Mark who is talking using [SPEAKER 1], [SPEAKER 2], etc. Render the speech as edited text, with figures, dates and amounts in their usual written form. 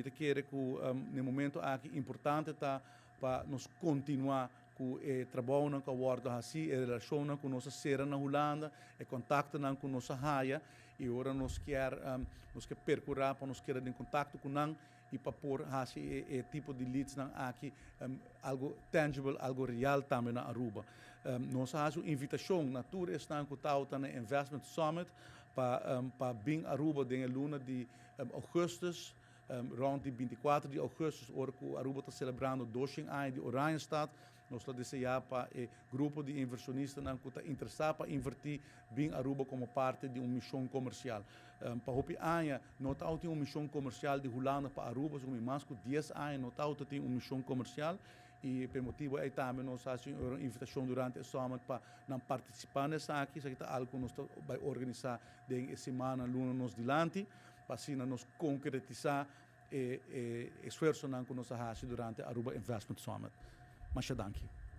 [SPEAKER 1] Mi ta kere ku na e momento aki importante ta pa nos kontinuá ku e trabounan ku a wòrdu hasí, e relashonnan ku nos a sera na Hulanda, e kontaktonan ku nos a haya i ora nos kier nos ke perkurá pa nos keda den kontakto ku nan i pa por hasi e tipo di leadsnan aki algu tangible, algu real tambe na Aruba. Nos a hasi un invitashon na tur esnan ku tabata na e Investment Summit pa pa bin Aruba den e luna di Augustus, rond di 24 di augustus, ora cu Aruba ta celebrando 200 aña di Oranjestad. Nos ta desea pa e grupo di inversionistanan cu ta interesa pa inverti bin Aruba como parti di un mision comercial. Pa hopi aña no ta tin un mision comercial di Hulanda pa Aruba, so mas cu 10 aña no ta tin un mision comercial y pa e motibo ey tambe nos a haci un invitacion durante e summit pa nan participa na esaki. Esaki ta algo cu nos ta bay organisa den e simannan luna nos dilanti, pa asina nos konkretisá e esfuersonan ku nos a hasi durante Aruba Investment Summit. Masha danki.